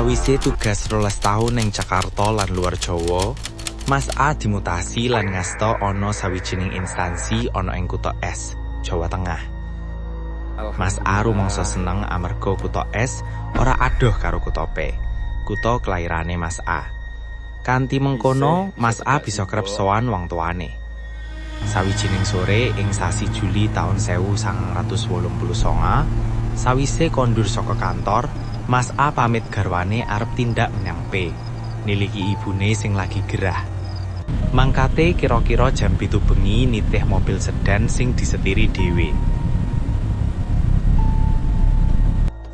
Sawise tugas 12 taun ning Jakarta lan luar Jawa, Mas A dimutasi lan ngasta ana sawijining instansi ana ing kutha S, Jawa Tengah. Mas A rumangsa seneng amarga kutha S ora adoh karo kutha P, kutha kelairane Mas A. Kanthi mengkono, Isih Mas bisa A tedak bisa kerep simbok. sowan wong tuane. Sawijining sore ing sasi Juli taun 1989, sawise kondur saka kantor, Mas A pamit garwane arep tindak menyang P, niliki ibune sing lagi gerah. Mangkate kira-kira jam 7 bengi nitih mobil sedan sing disetiri dhewe.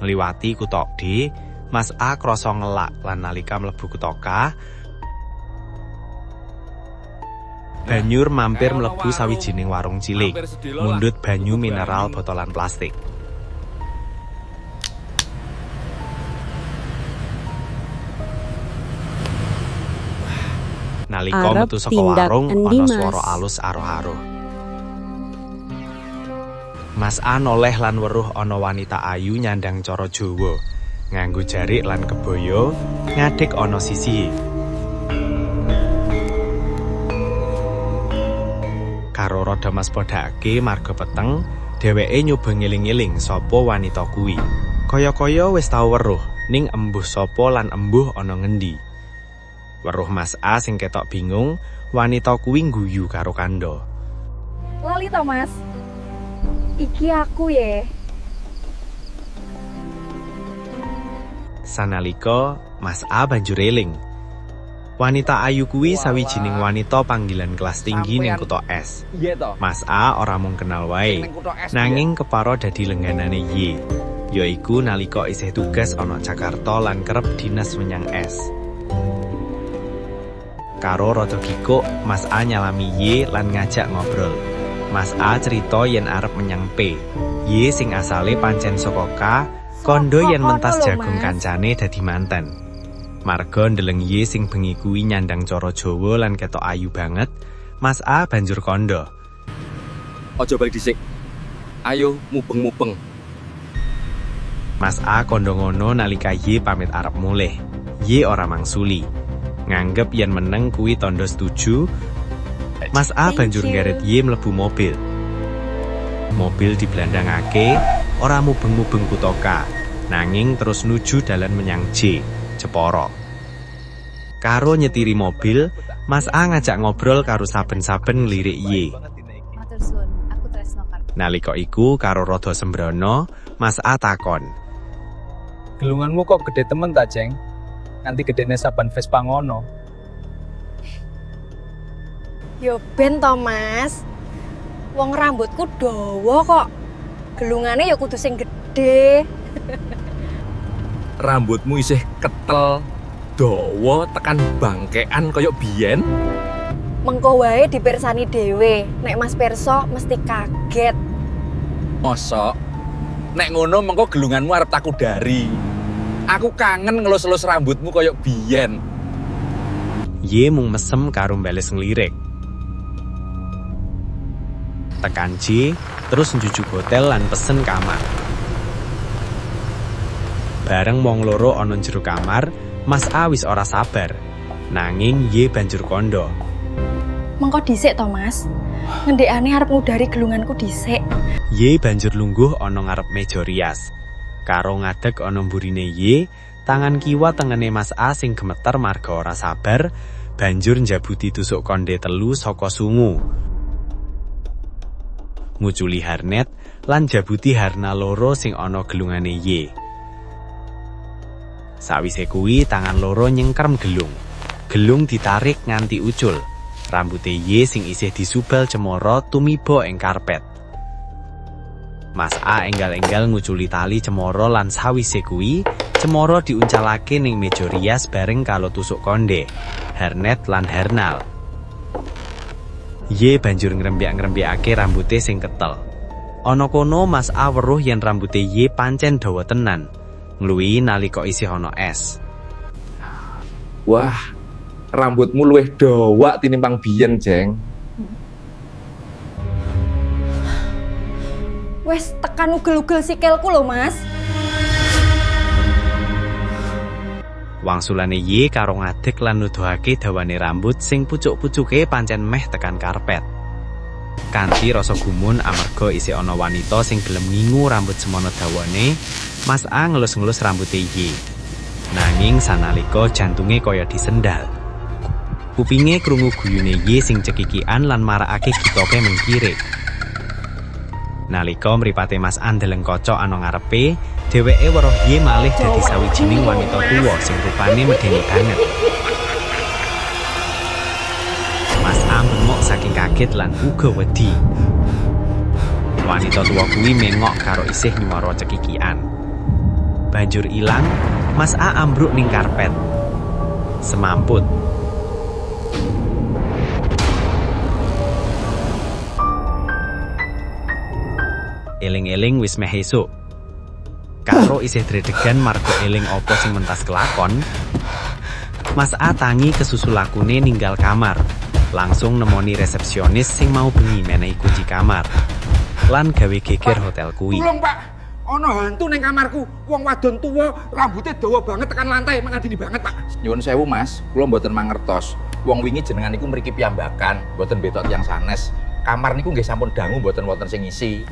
Ngliwati kutha D, Mas A krasa ngelak lan nalika mlebu kutha K, Nah, banjur kae mampir ana mlebu warung. sawijining warung cilik, Mampir sedelo lah, mundhut banyu tuku mineral banyu. botolan plastik. Nalika Arep metu saka tindak warung, endi, ana swara Mas? alus aruh-aruh. Mas A noleh lan weruh ana wanita ayu nyandang cara Jawa, nganggo jarik lan kebaya, ngadeg ana sisihe. Karo rada maspadhake marga peteng, dheweke nyoba ngeling-eling sapa wanita kuwi. Kaya-kaya wis tau weruh ning embuh sapa lan embuh ana ngendi. Weruh Mas A sing ketok bingung, wanita kuwi ngguyu karo kandha. Lali to, Mas? Iki aku ye. Sanalika Mas A banjur eling. Wanita ayu kuwi sawijining Walah, wanita panggilan kelas tinggi ning sampean kutha S. piye to? Mas A ora mung kenal Sing wae, ning kutha S biyen. nanging kepara dadi lengganane Y. Yaiku nalika isih tugas ana Jakarta lan kerep dinas menyang S. Karo rada kikuk, Mas A nyalami Y lan ngajak ngobrol. Mas A cerita yen arep menyang P. Y sing asale pancen saka K, kondo Saka yen kono mentas lho, jagung Mas. kancane dadi manten. Marga ndeleng Y sing bengi kuwi nyandang cara Jawa lan ketok ayu banget, Mas A banjur kondo. Aja balik dhisik. Ayo mubeng-mubeng. Mas A kondo ngono nalika Y pamit arep mulih. Y ora mangsuli. Nganggep yen meneng kuwi tondo setuju, Mas A Thank banjur ngeret you. Y mlebu mobil. Mobil diblandangake, ora mubeng-mubeng kutha K, nanging terus nuju dalan menyang J, Jepara. Karo nyetiri mobil, Mas A ngajak ngobrol karo saben-saben nglirik Y. Matur suwun, aku tresno karo. Nalika iku karo rada sembrono, Mas A takon. Gelunganmu kok gede temen ta, Ceng? Nanti gedene saban Vespa ngono. Yo ben to, Mas. Wong rambutku dawa kok. Gelungane ya kudu sing gede. Rambutmu isih ketel, dawa tekan bangkean koyo biyen. Mengko wae dipirsani dhewe. Nek Mas pirsa mesti kaget. Mosok nek ngono mengko gelunganmu arep tak kudari. Aku kangen ngelus-elus rambutmu koyo biyen. Y mung mesem karo mbales nglirik. Tekan J, terus njujuk hotel lan pesen kamar. Bareng wong loro ana jero kamar, Mas A wis ora sabar. Nanging Y banjur kondo. Mengko dhisik to, Mas. Ngendekane arep ngudari gelunganku dhisik. Y banjur lungguh ana ngarep meja rias. Karo ngadeg ana mburine Y, tangan kiwa tengene Mas A sing gemeter marga ora sabar, banjur njabuti tusuk konde telu saka sungu. Nguculi harnet lan jabuti harna loro sing ana gelungane Y. Sawise kuwi tangan loro nyengkerem gelung. Gelung ditarik nganti ucul. Rambute Y sing isih disubal cemara tumiba ing karpet. Mas A enggal-enggal nguculi tali cemara lan sawise kuwi, cemara diuncalake ning meja rias bareng karo tusuk konde, harnet lan hernal. Y banjur ngrembyak-ngrembyakake rambute sing ketel. Ana kono Mas A weruh yen rambute Y pancen dawa tenan, ngluwihi nalika isih ana es. Wah, rambutmu luwih dawa tinimbang biyen, Jeng. Wes tekan ugel-ugel sikilku lho, Mas. Wangsulane Y karo ngadeg lan nuduhake dawane rambut sing pucuk-pucuke pancen meh tekan karpet. Kanthi rasa gumun amarga isih ana wanita sing gelem ngingu rambut semono dawane, Mas A ngelus-ngelus rambute Y. Nanging sanalika jantunge kaya disendal. Kupinge krungu guyune Y sing cekikian lan marakake gitoke mengkirik. Nalika mripate Mas A ndeleng kaca ana ngarepe, dheweke weruh Y malih dadi sawijining wanita tuwa sing rupane medeni banget. Mas A bengok saking kaget lan uga wedi. Wanita tuwa kuwi mengok karo isih nyuwara cekikian. Banjur ilang, Mas A ambruk ning karpet. Semamput. Eling-eling wis meh esuk. Karo isih dredegan marga eling apa sing mentas kelakon, Mas A tangi kesusu lakune ninggal kamar. Langsung nemoni resepsionis sing mau bengi menehi kunci kamar. Lan gawe geger hotel kuwi. Tulung, Pak. Ono hantu ning kamarku. Wong wadon tuwa, rambutnya dawa banget tekan lantai, mangandini banget, Pak. Nyuwun sewu, Mas. Kula mboten mangertos. Wong wingi jenengan niku mriki piyambakan, mboten betok tiyang sanes. Kamar niku nggih sampun dangu mboten wonten sing ngisi.